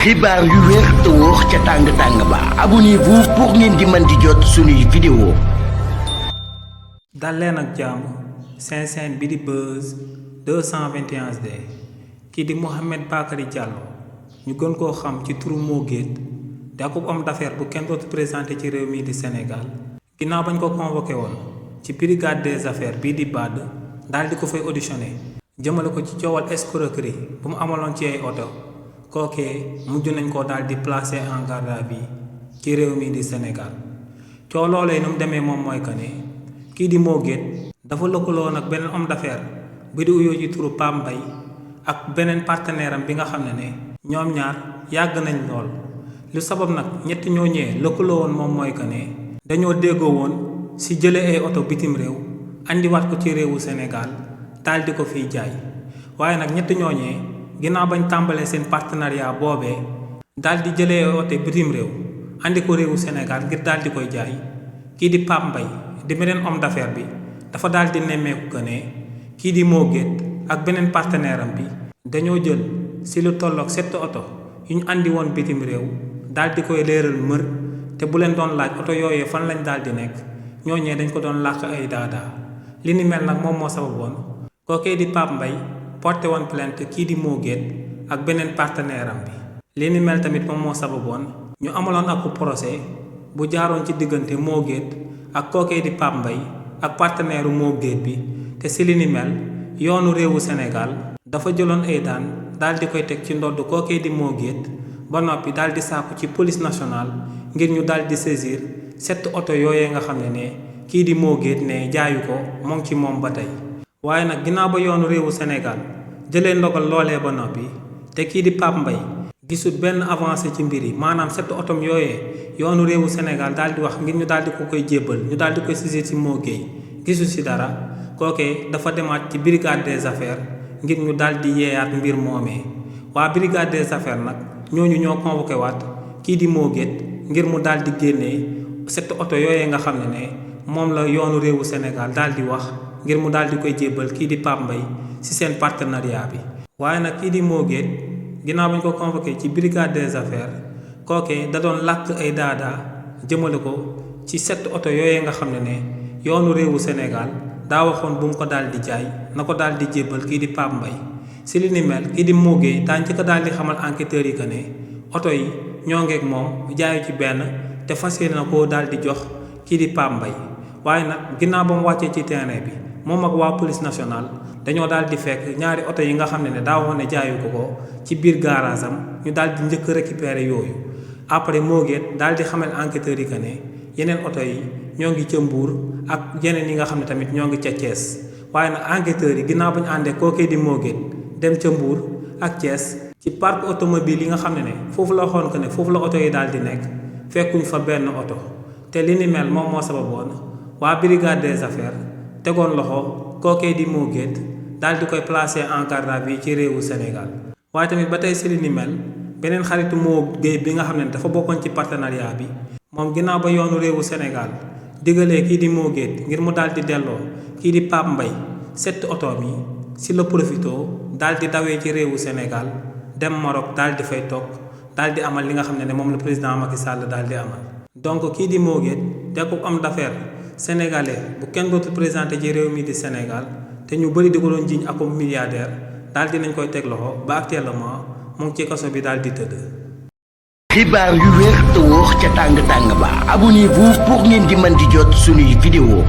xibaar yu wér te wóor ca tàng ba abonnez-vous pour ngeen di mën di jot suñuy vidéo. dal leen ak jàmm seen chaîne bi di Buzz 221 HD kii di Mouhamed Bakary Diallo ñu gën koo xam ci turu Mo Gates di ab homme d'affaires bu kenn dootu présenté ci réew mii di Sénégal ginnaaw bañ ko convoqué woon ci brigade des affaires bii di BAD daal di ko fay auditionné jëmale ko ci coowal escroquerie bu mu amaloon ci ay oto kookee mujj nañ ko daal di placé en garde à vue ci réew mii di Sénégal coow loolee nu mu demee moom mooy que ne kii di Mo Gates dafa lëkkaloo nag beneen homme d'affaires bi di uyoo ci turu Pape Mbaye ak beneen partenaire am bi nga xam ne ñoom ñaar yàgg nañ lool lu sabab nag ñett ñoo ñëwee lëkkaloo woon moom mooy que ne dañoo déggoo woon si jëlee ay oto bitim réew andiwaat ko ci réewu Sénégal daal di ko fiy jaay waaye nag ñett ñooñee ginnaaw bañ tàmbalee seen partenariat boobee daal di jëlee ay oto bitim réew andi ko réewu Sénégal ngir daal di koy jaay kii di Pape Mbaye di beneen homme d'affaires bi dafa daal di nemmeeku que ne kii di Mo Gates ak beneen partenaire am bi dañoo jël si lu tolloog 7 oto yu ñu andi woon bitim réew daal di koy leeral mër te bu leen doon laaj oto yooyee fan lañ daal di nekk ñooñee dañ ko doon làq ay daadaa li ni mel nag moom moo sababoon kookee di Pape Mbaye porté woon plainte kii di Mo Gates ak beneen partenaire am bi li ni mel tamit moom moo sababoon ñu amaloon ak procès bu jaaroon ci diggante Mo Gates ak kookee di Pape Mbaye ak partenaire Mo Gates bi te si li ni mel yoonu réewu Sénégal dafa jëloon ay daan daal di koy teg ci ndodd kookee di Mo Gates ba noppi daal di sàkku ci police nationale ngir ñu daal di saisir 7 oto yooyee nga xam ne kii di Mo Gates ne jaayu ko moo ngi ci moom ba tey waaye nag ginnaaw ba yoonu réewu Sénégal jëlee ndogal loolee ba noppi te kii di Pape Mbaye gisut benn avancé ci mbir yi maanaam 7 otom yooyee yoonu réewu Sénégal daal di wax ngir ñu daal di ko koy jébbal ñu daal di koy saisir ci Mo Gates gisul si dara kookee dafa demaat ci brigade des affaires ngir ñu daal di yeeyaat mbir moomee waa brigade des affaires nag ñooñu ñoo convoqué waat kii di Mo Gates ngir mu daal di génnee 7 oto yooyee nga xam ne moom la yoonu réewu Sénégal daal di wax ngir mu daal di koy jébbal kii di Pape Mbaye ci seen partenariat bi waaye nag kii di Mo Gates ginnaaw bañ ko convoqué ci brigade des affaires kookee da doon làkk ay daadaa jëmale ko ci 7 oto yooyee nga xam ne yoonu réewu Sénégal daa waxoon bu mu ko daal di jaay na ko daal di jébbal kii di Pape Mbaye si li ni mel kii di Mo Gates daa njëkk daal di xamal enquêteurs yi que ne oto yi ñoo ngeeg moom jaayu ci benn te fas yéene na koo daal di jox kii di Pape Mbaye waaye nag ginnaaw ba mu wàccee ci terrain bi moom ak waa police nationale dañoo daal di fekk ñaari oto yi nga xam ne daa waxoon ne jaayu ko ci biir garage am ñu daal di njëkk récupérer yooyu après Mo Gates daal di xamal enquêteurs yi que ne yeneen oto yi ñoo ngi ca Mbour ak yeneen yi nga xam ne tamit ñoo ngi ca Thiès waaye nag enquêteurs yi ginnaaw ba ñu àndee kookee di Mo Gates dem ca Mbour ak Thiès ci parc automobile yi nga xam ne foofu la waxoon que ne foofu la oto yi daal di nekk fekkuñ fa benn oto te li ni mel moom moo sababoon waa brigade des affaires tegoon loxo kookee di Mo Gates daal di koy placé en garde à vue ci réewu Sénégal waaye tamit ba tey si li ni mel beneen xaritu Mo Gates bi nga xam ne dafa bokkoon ci partenariat bi moom ginnaaw ba yoonu réewu Sénégal digalee kii di Mo Gates ngir mu daal di delloo kii di Pape Mbaye 7 oto mi si la profito daal di dawee ci réewu Sénégal dem Maroc daal di fay toog daal di amal li nga xam ne moom la président Macky Sall daal di amal donc kii di Mo Gates te ko homme d'affaires sénégalais bu kenn dootu présenté ci réew mi di Sénégal te ñu bëri di ko doon jiiñ ak milliardaire daal di nañ koy teg loxo ba actuellement mu ngi ci kaso bi daal di tëdd. xibaar yu wér te wóor ca tàng ba abonnez-vous pour ngeen di mën di jot suñuy vidéo.